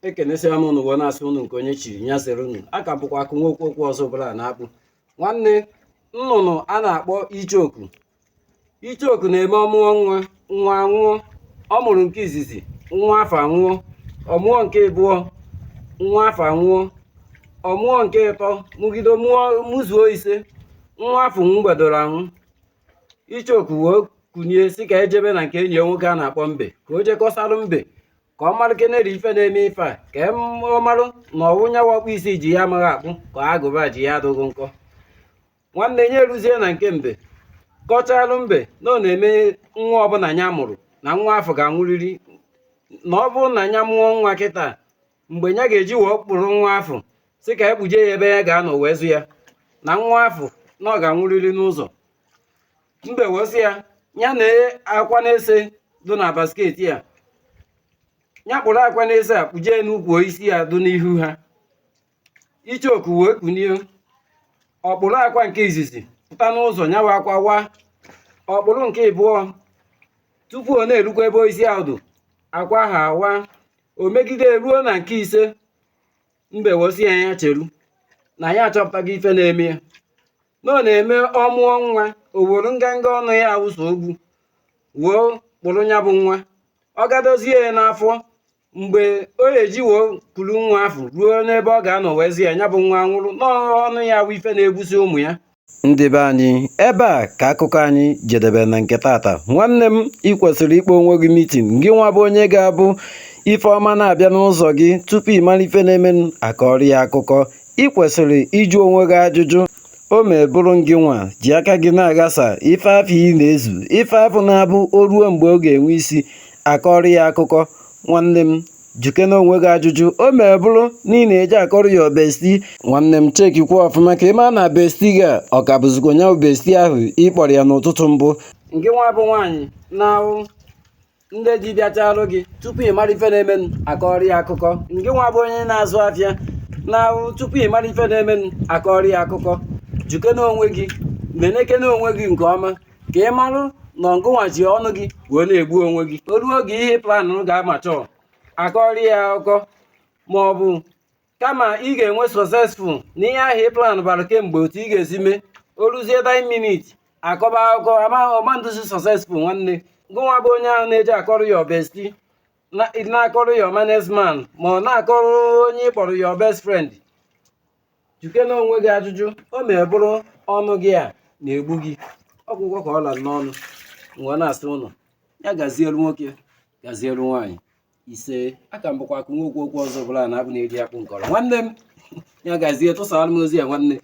Ekenesịa m ụnụ wee na-asị ụnụ nke onye chiri ya sịrị unu. Aka m bụkwa Akụ Nwokwu okwu ọzọ ọbụla na-akpụ. Nwanne, nnụnụ a na-akpọ icheoku. Icheoku na-eme ọ mụọ nwa, nwa anwụọ. Ọ mụrụ nke izizi, nwa afụ anwụọ. Ọ mụọ nke ịbụọ, nwa afụ anwụọ. Ọ mụọ nke ịtọ, mụgide mụọ mụzuo ise, nwa afụ nwụgbedoro anwụ. Icheoku wee kunie sị ka e jebe na nke enyi ya nwoke a na-akpọ Mbe ka o jee kọsalụ Mbe ka ọ marụ kenere ife na-eme ife a, ka ọ marụ na ọ wụ nya wụ ọkpụ isi ji ya amaghị akpụ ka agụba ji ya adụghị nkọ. Nwanne ya eruzie na nke Mbe kọchalụ Mbe na ọ na-eme nwa ọbụla ya mụrụ na nwa afụ ga-anwụrịrị, na ọ bụrụ na ya mụọ nwa kịta, mgbe ya ga-eji wee kpụrụ nwa afụ sị ka e kpuje ya ebe ya ga-anọ wee zụ ya, na nwa afụ na ọ ga-anwụrịrị n'ụzọ. Mbe wee sị ya ya na akwa na-ese dị na basket ya, ya kpụrụ akwa na-ese a kpuje n'ukwu osisi ya dị n'ihu ha. Icheoku wee kunie, ọ kpụrụ akwa nke izizi pụta n'ụzọ, nya wụ akwa waa. Ọ kpụrụ nke ịbụọ, tupu ọ na-erukwa ebe osisi ahụ dụ, akwa ahụ awa. O megide ruo na nke ise, Mbe wee sị ya ya cheru na ya achọpụtago ife na-eme ya, na ọ na-eme ọ mụọ nwa, o were nganga ọnụ ya awụsa ogwu wee kpụrụ ya bụ nwa, ọ gadozie ya n'afọ. Mgbe o eji wee kuru nwa afụ ruo n'ebe ọ ga-anọ wee zụ ya, ya bụ nwa nwụrụ n'ọnụ ya wụ ife na-egbusi ụmụ ya. Ndị be anyị, ebe a ka akụkọ anyị jedebere na nke tata. Nwanne m, ị kwesịrị ịkpọ onwe gị meeting, gị nwa bụ onye ga-abụ ife ọma na-abịa n'ụzọ gị, tupu ị mara ife na-eme akọrọ ya akụkọ. Ị kwesịrị ịjụ onwe gị ajụjụ, o mee bụrụ ngị nwa ji aka gị na-aghasa ife afụ ị na-ezu, ife afụ na-abụ o ruo mgbe ọ ga-enwe isi akọrọ ya akụkọ. Nwanne m, jukene onwe gị ajụjụ, o mee bụrụ na ị na-eji akọrọ ya bestie. Nwanne m, chekikwa ọfụma ka ị maa na bestie gị a ọ ka bụzikwa onye bụ bestie ahụ ị kpọrọ ya n'ụtụtụ mbụ. Ngị nwa bụ nwaanyị na-ahụ ndị di bịachalụ gị, tupu ị mara ife na-emenụ akọrọ ya akụkọ. Ngị nwa bụ onye na-azụ afịa na-ahụ, tupu ị mara ife na-emenụ akọrọ ya akụkọ. Jukene onwe gị, menekene onwe gị nke ọma ka ị marụ na ngụnwa ji ọnụ gị wee na-egbu onwe gị. O ruo oge ihe plan ga-amachọ, akọrọ ya akụkọ, ma ọ bụ kama ị ga-enwe successful n'ihe ahụ ị plan bara kemgbe otu ị ga-esi mee, o ruzie 9 minutes akọba akụkọ ama ọma nduzi successful. Nwanne, gụnwa bụ onye ahụ na-eji akọrọ ya bestie, na-akọrọ ya management, ma ọ na-akọrọ onye ị kpọrọ your best friend, jukene onwe gị ajụjụ, o mee bụrụ ọnụ gị a na-egbu gị. Ọgwụgwọ ka ọ lara n'ọnụ. Nwa na-asị ụnụ ya gazielu nwoke, gazielu nwaanyị. Ise. Aka m bụkwa Akụ Nwokwu okwu ọzọ bụla na-abụ na-eji akpụ nkọrọ. Nwanne m, ya gazie, tụsara m ozi ya nwanne.